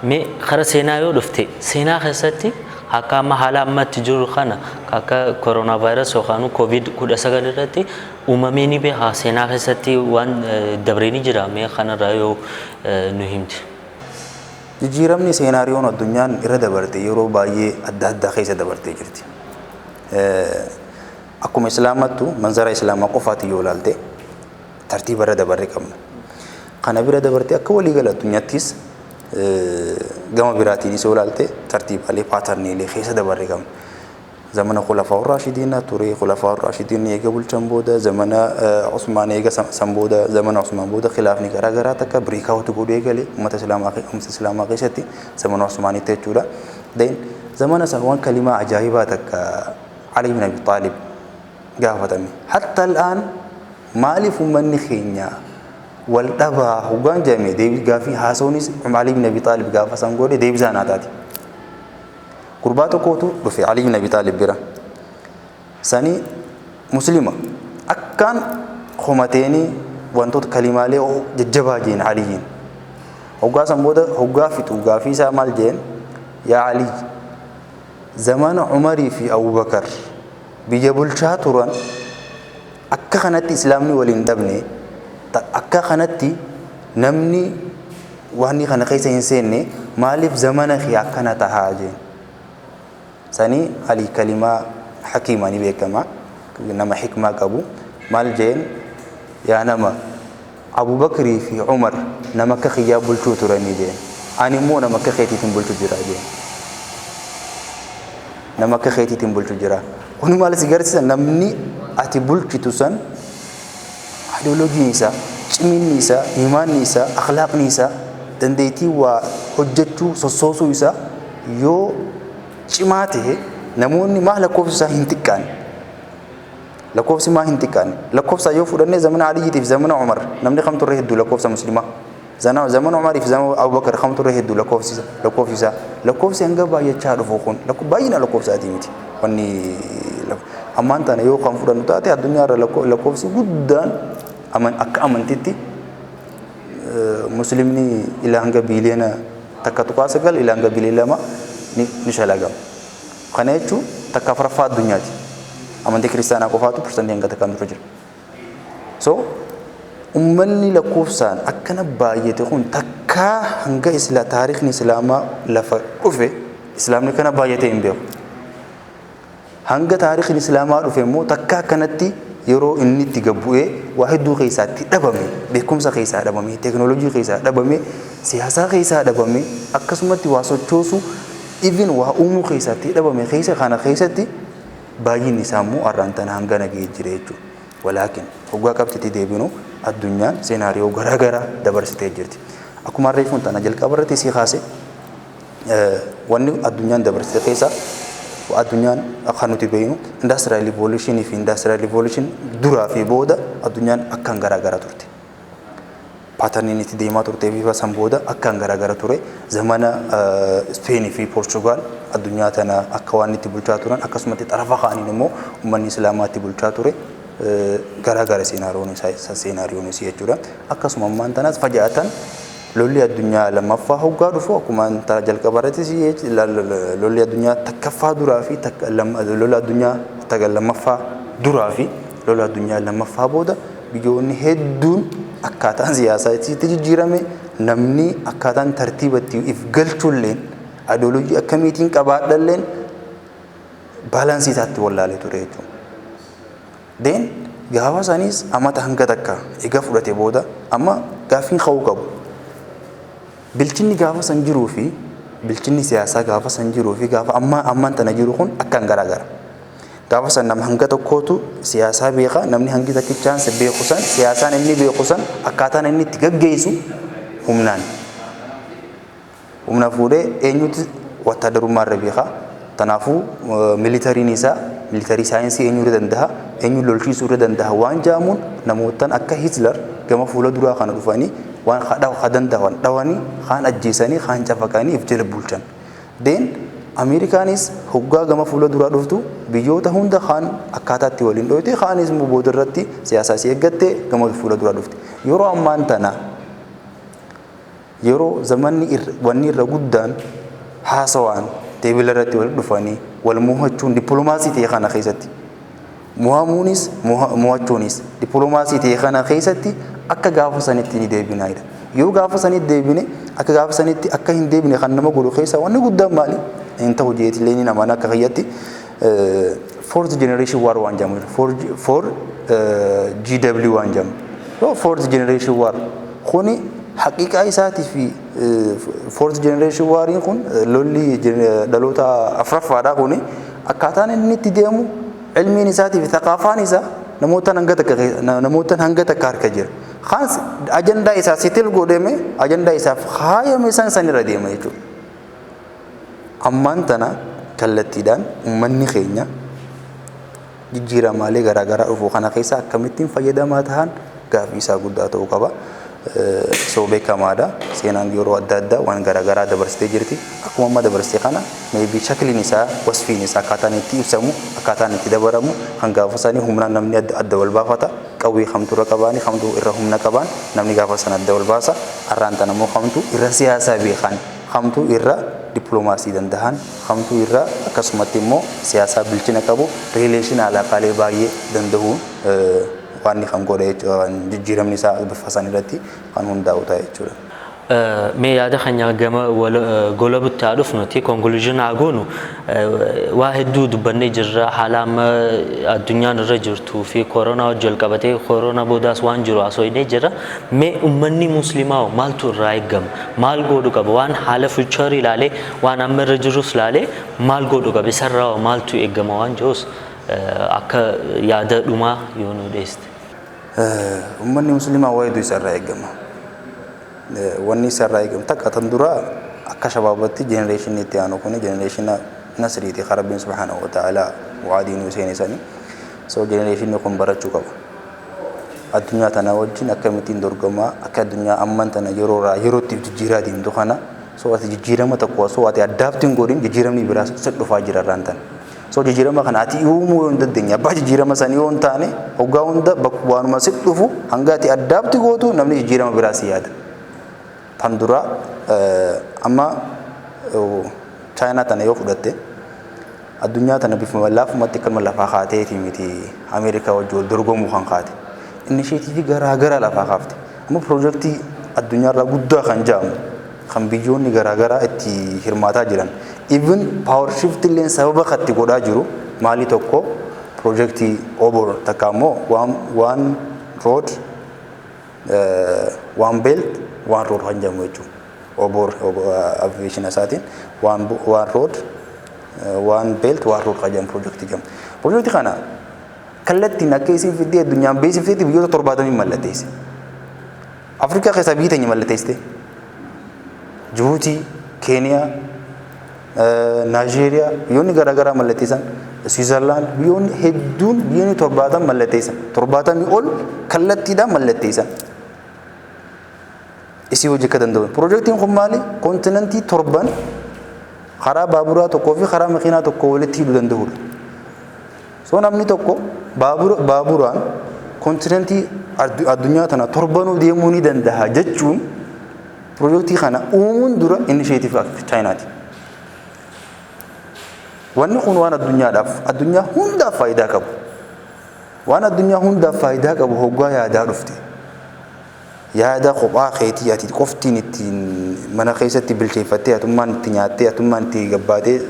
Mee kara seenaa yoo dhufte, seenaa keessatti akka amma haala ammatti jiru kana akka koronaa vaayirasii yookaan COVID-19 irratti uumamee ni beekaa? Seenaa keessatti waan dabree ni jira? Mee kanarraa yoo nu himte. Jijjiiramni scenarioon addunyaan irra dabarte yeroo baay'ee adda addaa keessa dabartee jirti. Akkuma Islaamattu manzara Islaamaa qofaati yoo ilaalte, tartiiba irra dabarre qabna. Kana bira dabartee akka waliigala addunyaattis gama biraatiinis yoo ilaalte, tartiibaalee, patterniilee keessa dabarre qabna. Zamana Khulafaa Raashidiin ture, Khulafaa Raashidiin eega bulchan booda zamana Usmaan, eega san booda zamana Usmaan booda khilaafni garaa garaa takka breakout godhee eegale uummata Islaamaa keessatti zamana Usmaanitti jechuudha. Then zamana san waan kalimaa ajaa'ibaa takka Ali ibn Abi Xaalib gaafatame. Hatta al'aan maaliif uummanni keenya wal dhabaa hoggaan jedhame, deebii gaafii haasawunis Ali ibn Abi Xaalib gaafa san godhe deebisaa naa taati. Gurbaa tokkotu dhufe Ali ibn Abi Xaalib bira. Sani Muslima akkaan komateeni wantoota kalimaalee jajjabaa jeen Aliyyiin. Hoggaa san booda hoggaa fixu gaafii isaa maal jeen? "Yaa Ali, zamana Umarii fi Abubakar biyya bulchaa turan akka kanatti Islaamni waliin dhabne, akka kanatti namni waan kana keessa hin seenne, maaliif zamana kee akkana tahaa?" jeen. Sanii Ali kalimaa hakiima ni beekama, nama hikmaa qabu. Maal jeen? "Yaa nama, Abubakrii fi Umar nama akka kiyyaa bulchuu turanii," jeen. "Ani immoo nama akka keetiitiin bulchuu jira," jeen. "Nama akka keetiitiin bulchuu jira." Kun maal si garsiisa? Namni ati bulchitu san ideoloojiin isaa, ciminni isaa, imaanni isaa, akhlaaqni isaa, dandeettii waa hojjechuu sossoosuu isaa yoo cimaa ta'e, namoonni maa lakkoofsi isaa hin xiqqaanne. Lakkoofsi maa hin xiqqaanne? Lakkoofsa yoo fudhanne, zamana Aliyyiitiif zamana Umar namni kam turre hedduu lakkoofsa Muslimaa? Zamana Umariif zamana Abubakar kam turre hedduu lakkoofsi? Lakkoofsi isaa, lakkoofsi hanga baay'achaa dhufu kun baay'ina lakkoofsaatii miti. Wanni ammaan tana yoo kan fudhannu taate, addunyaa irra lakkoofsi guddaan akka amantitti Muslimni ilaa hanga biiliyoona 1.9 ilaa hanga biiliyoona 2 ni shalagama. Kana jechuun takka afuraffaa addunyaati. Amantii Kiristaanaa qofaatu percentii hanga takkaan dura jira. So ummanni lakkoofsaan akkana baay'ate kun takkaa hanga isla taarikhni Islaamaa lafa dhufe Islaamni kana baay'atee hin beeku. Hanga taarikhni Islaamaa dhufe immoo takkaa akkanatti yeroo inni itti gabbu'ee waa hedduu keessaatti dhabame, beekumsa keessaa dhabame, teekinooloojii keessaa dhabame, siyaasaa keessaa dhabame, akkasumatti waa sochoosu, even waa uumuu keessaatti dhabame keessa kana keessatti baay'inni isaa immoo har'aan tana hanga nagahee jira jechuudha. Walaakin hoggaa qabxitti deebinu, addunyaan scenario garaa garaa dabarsitee jirti. Akkuma harreeffuun tana jalqaba irratti sii kaase, wanni addunyaan dabarsite keessa addunyaan akka nuti beeknu industrial revolutionii fi industrial revolution duraa fi booda addunyaan akkaan garaa gara turte. Patterniin itti deemaa turte bifa san booda akkaan garaa gara ture. Zamana Speenii fi Poorchugaal addunyaa tana akka waan itti bulchaa turan, akkasumatti xarafa kaaniin immoo uummanni Islaamaa itti bulchaa ture garaa gara scenarioon isaa, scenarioon isii jechuudha. Akkasuma ammaan tanaas fajaatan lolli addunyaa lammaffaa hoggaa dhufu, akkuma jalqaba irratti lolli addunyaa takkaffaa duraa fi lola addunyaa lammaffaa duraa fi lola addunyaa lammaffaa booda biyyoonni hedduun akkaataan siyaasaa itti jijjiirame, namni akkaataan tartiibatti if galchulleen, ideoloojii akkamiitiin qabaadhalleen balance isaatti wallaalee ture jechuudha. Then gaafa sanis amata hanga takka egaa fudhate booda amma gaaffiin ka'uu qabu. Bilchinni gaafa san jiruu fi bilchinni siyaasaa gaafa san jiruu fi gaafa amma ammaan tana jiru kun akkaan garaagara. Gaafa san nama hanga tokkootu siyaasaa beeka. Namni hangi takkichaan beeku san, siyaasaan inni beeku san, akkaataan inni itti gaggeessu humnaan. Humna fuudhee eenyutu wattaadarummaa irra beeka. Kanaafuu militaryn isaa military science eenyu irra danda'a, eenyu lolchiisuu irra danda'a waan jaamuun, namootaan akka Hitler gama fuula duraa kana dhufanii waan danda'an dhawanii, kaan ajjeesanii, kaan cafaqanii if jala bulchan. Then Ameerikaanis hoggaa gama fuula duraa dhuftu biyyoota hunda kaan akkaataatti waliin dhoyte, kaanis immoo booda irratti siyaasaa isii eeggatte gama fuula duraa dhufte. Yeroo ammaan tana Yeroo zamanni wanni irra guddaan haasawaan table irratti wal dhufanii wal mo'achuun dippiloomaasii ta'e kana keessatti, mo'amuunis mo'achuunis dippiloomaasii ta'e kana keessatti akka gaafa sanitti ni deebinaidha. Yoo gaafa sanitti deebine, akka gaafa sanitti akka hin deebine kan nama godhu keessaa wanni guddaan maali? Hin ta'u jeetillee ni namaan akka kiyyatti fourth generation war waan jedhamu, four GW waan jedhamu. Fourth generation war kuni haqiqaa isaatii fi fourth generation wariin kun, lolli dhaloota afuraffaadha kuni, akkaataan inni itti deemu, ilmiin isaatii fi thaqaafaan isaa namootaan hanga takka harka jira. Kaans ajandaa isaa settle godhame, ajandaa isaaf haayame san sanirra deema jechuudha. Ammaan tana kallattiidhaan uummanni keenya jijjiiramaalee garaagaraa dhufu kana keessa akkamittiin fayyadamaa ta'an gaaffii isaa guddaa ta'uu qaba. So beekamaadha. Seenaan yeroo adda addaa waan garaagaraa dabarsitee jirti. Akkuma amma dabarsite kana maybe shakliin isaa, wasfiin isaa, akkaataan itti ibsamu, akkaataan itti dabaramu kan gaafa sanii humnaan namni adda adda wal baafata. Qawwee kamtu irra qabaani, kamtu irra humna qabaan namni gaafa sana adda wal baasa. Har'aan tana immoo kamtu irra siyaasaa beekan, kamtu irra dippiloomaasii danda'an, kamtu irra akkasumatti immoo siyaasaa bilchina qabu, relation alaaqaalee baay'ee danda'uun waan kan godhe jechuudha. Jijjiiramni isaa bifa san irratti kan hundaa'u ta'a jechuudha. Mee yaada keenya gama golabutti haa dhufnuti, conclusion haa goonu. Waa hedduu dubbannee jirra, haala amma addunyaan irra jirtuu fi koronaa wajji wal qabatee, koronaa boodaas waan jiru haasofnee jirra. Mee uummanni musliimaa maaltu irraa eegama? Maal godhu qaba? Waan haala future ilaalee, waan amma irra jirus ilaalee, maal godhu qaba? Isarraa maaltu eegama waan jirus akka yaada dhumaa yoo nu dhiyeessite. Uummanni musliimaa waa hedduu isarraa eegama. Wanni isarraa eegamu takka tan dura akka shabaabatti generationii itti aanu kun generation nasriiti kan Rabbiin subhaanahu wa ta'ala waadii nuu seene sani. So generationni kun barachuu qaba. Addunyaa tana wajjin akkamittiin dorgomaa akka addunyaa amman tana yeroo irraa yerootti jijjiiraa deemtu kana, so ati jijjiirama tokko osoo ati adapt hin godhin jijjiiramni biraa si dhufaa jira irraan tana. So jijjiirama kana ati uumuu yoo hin dandeenye, abbaa jijjiirama sanii yoo hin taane, hoggaa hunda waanuma si dhufu hanga ati adapt gootu namni jijjiirama biraa si yaada. Tan dura amma Chaayinaa tana yoo fudhatte, addunyaa tana bifa laafumatti akkanuma lafaa kaateeti miti Ameerikaa wajjin wal dorgomuu kan kaate. Initiative garaa garaa lafaa kaafte. Amma piroojeektii addunyaarraa guddaa kan jedhamu kan biyyoonni garaa garaa itti hirmaataa jiran. Even power shift illee sababa katti godhaa jiru maali? Tokko piroojeektii OBOR, takka immoo one road, one belt, one road kan jedhamu jechuudha. OBOR abbreviation isaatiin one road, one belt, one road kan jedhamu piroojeektii jedhamu. Piroojeektii kana kallattiin akka isin fiddee addunyaan beeksifteetti biyyoota 70 mallatteesse. Afrikaa keessaa biyyi teenya mallatteessite. Jibuutii, Keeniyaa, Naayijeeriyaa, biyyoonni garaagaraa mallatteessan. Switzerland, biyyoonni hedduun, biyyoonni 70 mallatteessan. 70 ol kallattiidhaan mallatteessan. Isii hojii akka danda'u. Piroojeektiin kun maali? Continentii torban karaa baaburaa tokkoo fi karaa makiinaa tokko walitti hidhuu danda'udha. So namni tokko baaburaan continentii addunyaa tana torbanuu deemuu ni danda'a jechuun piroojeektii kana uumuun dura initiative Chaayinaati. Wanni kun waan addunyaadhaaf, addunyaa hundaaf faayidaa qabu. Waan addunyaa hundaaf faayidaa qabu hoggaa yaadaa dhufte. Yaada kophaa keetii ati qoftiin ittiin mana keessatti bilcheeffattee, atummaan itti nyaattee, atummaan itti gabbaatee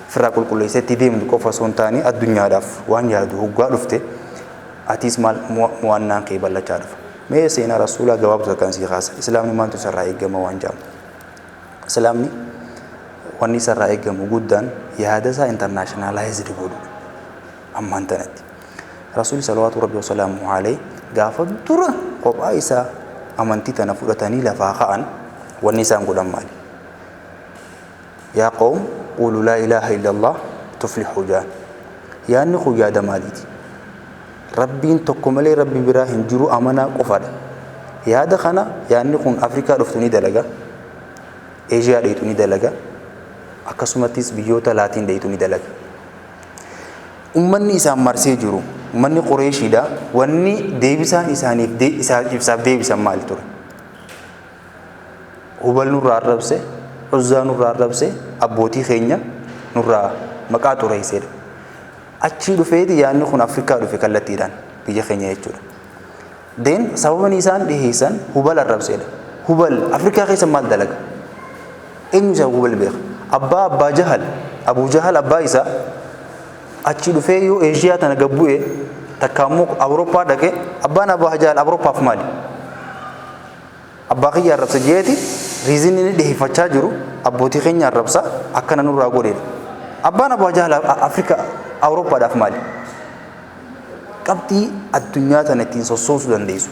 firraa qulqulleessee itti deemtu qofa osoo hin taane, addunyaadhaaf waan yaadu hoggaa dhufte, atis maal mo'annaan kee bal'achaa dhufa. Mee seenaa rasuulaa gabaabtuu akkan sii kaasa. Islaamni maaltu isarraa eegama waan jedhamu. Islaamni wanni isarraa eegamu guddaan yaada isaa internationalized godhudha. Ammaan tanatti. Rasuulli salawaatu rabbi wasalaamu alayhi gaafa dura kophaa isaa amantii tana fudhatanii lafaa ka'an, wanni isaan godhan maali? "Yaa qawm, quulu laa ilaaha illallah tuflixuu" jaan. Yaadni kun yaada maaliiti? Rabbiin tokko malee rabbi biraa hin jiru amanaa qofaadha. Yaada kana, yaadni kun Afrikaa dhuftu ni dalaga. Eeshiyaa dheetu ni dalaga. Akkasumattis biyyoota Laatiin dheetu ni dalaga. Ummanni isaan marsee jiru, ummanni Qureeshiidha, wanni deebisaan isaaniif isaaf deebisan maali ture? Hubal nurraa arrabse, Uzzaa nurraa arrabse, abbootii keenya nurraa maqaa xureessedha. Achii dhufeeti yaadni kun Afrikaa dhufe kallattiidhaan biyya keenya jechuudha. Then sababni isaan dhiheessan Hubal arrabseedha. Hubal Afrikaa keessa maal dalaga? Eenyu isaa Hubal beeka? Abbaa Jahal, Abuu Jahal abbaa isaa achi dhufee yoo Eeshiyaa tana gad bu'e takka immoo Awurooppaa dhaqe, abbaan Abbaa Jahal Awurooppaaf maali? Abbaa kiyya arrabsa jeeti reason inni dhiheeffachaa jiru abbootii keenya arrabsa akkana nurraa godheedha. Abbaan Abbaa Jahal Afrikaa Awurooppaadhaaf maali? Qabxii addunyaa tana ittiin sossoosuu dandeessu.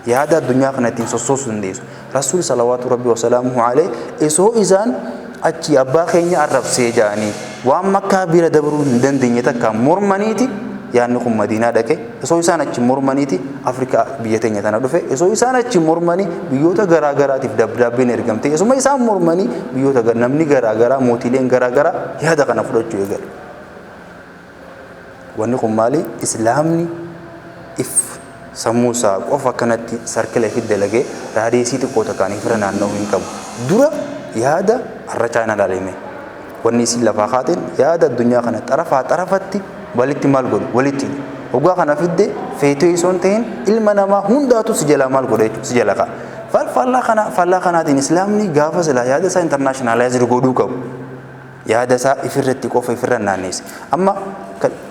Yaada addunyaa kana ittiin sossoosuu dandeessu. Rasuul salawaatu rabbi wasalaamuhu alayhi isoo isaan achi abbaa keenya arrabsee jaanii waan Makkaa bira dabruu hin dandeenye takka mormaniiti yaadni kun Madiinaa dhaqe. Osoo isaan achi mormaniiti Afrikaa biyya teenya tana dhufe. Osoo isaan achi mormanii biyyoota garaa garaatiif dabdaabbeen ergamte. Osuma isaan mormanii biyyoota namni garaa garaa mootiileen garaa garaa yaada kana fudhachuu eegale. Wanni kun maali? Islaamni if sammuu isaa qofa akkanatti circle ifi dalagee radius xiqqoo takkaan ifirra naanna'uu hin qabu. Dura yaada har'a Chaayinaa ilaalime. Wanni isin lafaa kaateen yaada addunyaa kana xarafaa xarafatti walitti maal godhu? Walitti hidhu. Hoggaa kana fidde feetee osoo hin ta'in ilma namaa hundaatu si jalaa maal godha jechuudha? Si jala ka'a. Faallaa kanaatiin islaamni gaafa silaa yaada isaa internationalize godhuu qabu. Yaada isaa ifirratti qofa ifirra naanneesse. Amma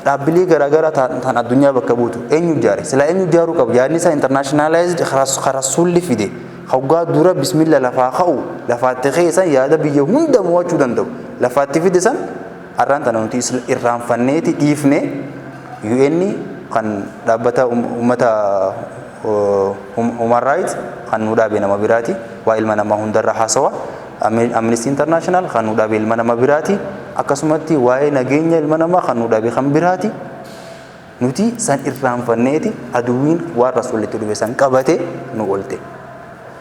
dhaabbilee garaagaraa ta'an addunyaa bakka buutu eenyu ijaare? Silaa eenyu ijaaruu qabu? Yaadni isaa internationalized rasuulli fide. Hoggaa dura bismilla lafaa ka'u lafaatti keessan yaada biyya hunda mo'achuu danda'u. Lafaatti fide san har'aan tana nuti irraanfanneeti dhiifne. UN kan dhaabbata uummata human rights kan nu dhaabe nama biraati. Waa ilma namaa hundarra haasawa. Amnesty International kan nu dhaabe ilma nama biraati. Akkasumatti waa'ee nageenya ilma namaa kan nu dhaabe kan biraati. Nuti san irraanfanneeti aduwwiin waan rasuullitti dhufe san qabate nu oolte.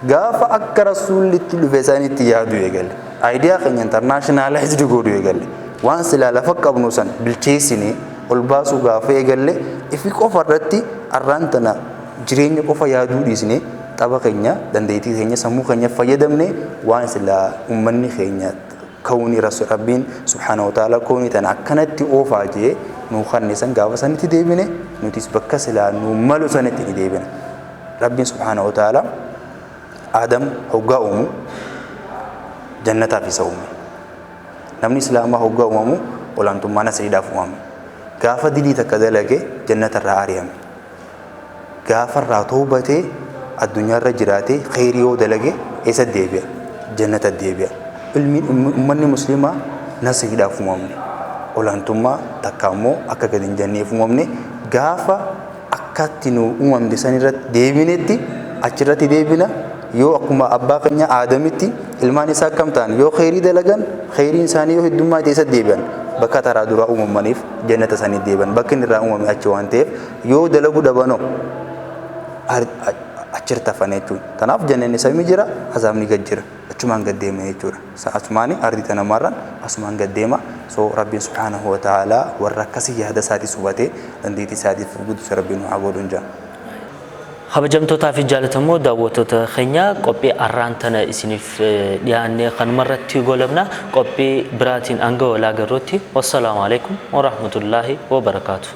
Gaafa akka rasuullitti dhufe sanitti yaadu eegalle. Idea keenya internationalized godhuu eegalle. Waan silaa lafa qabnu san bilcheessine ol baasuu gaafa eegalle ifi qofa irratti arraan tana jireenya qofa yaaduu dhiisne tapha keenya dandeettii keenya sammuu keenya fayyadamne waan silaa uummanni keenya ka'uuni rabbiin subhaanahu wa ta'ala koonii tana akkanatti oofaa jee nuu kanne san gaafa sanitti deebine nutis bakka silaa nuu malu sanitti ni deebina. Rabbiin subhaanahu wa ta'ala Aadam hoggaa uumu jannataaf isa uume. Namni islaamaa hoggaa uumamu olaantummaa nasriidhaaf uumame. Gaafa dilii takka dalage jannatarraa ari'ame. Gaafa irraa toobatee addunyaarra jiraatee kheyrii yoo dalage eessa deebi'a? Jannata deebi'a. Ilmi uummanni musliimaa nasriidhaaf uumamne. Olaantummaa takka immoo akka gadi hin jenneef uumamne. Gaafa akkatti nu uumamne san irratti deebinetti achirratti deebina. Yoo akkuma abbaa keenya Aadamitti ilmaan isaa akkam ta'an yoo kheyrii dalagan kheyriin isaanii yoo heddummaa ta'e deebi'an bakka taraa duraa uumamaniif jannata sanii deebi'an bakki inni irraa uumame achi waan ta'eef yoo dalaguu dhabanoo achirratti hafan jechuudha. Kanaaf jannanni samii jira, azaabni gad jira. Achumaan gad deema jechuudha. Asumaani ardii tana marraan asumaan gad deema. So rabbiin subhaanahu wa ta'ala warra akkasii yaada isaatis hubatee dandeettii isaatiif guddisu rabbiin nu haa godhuun jira. Kabajamtootaa fi jaallatamoo daawwattoota keenya, qophii arraan tana isiniif dhiyaannee kanumarratti golabna. Qophii biraatiin hanga walaa garrootti, wassalaamu alaikum warahmatullaahi wabarakaatu.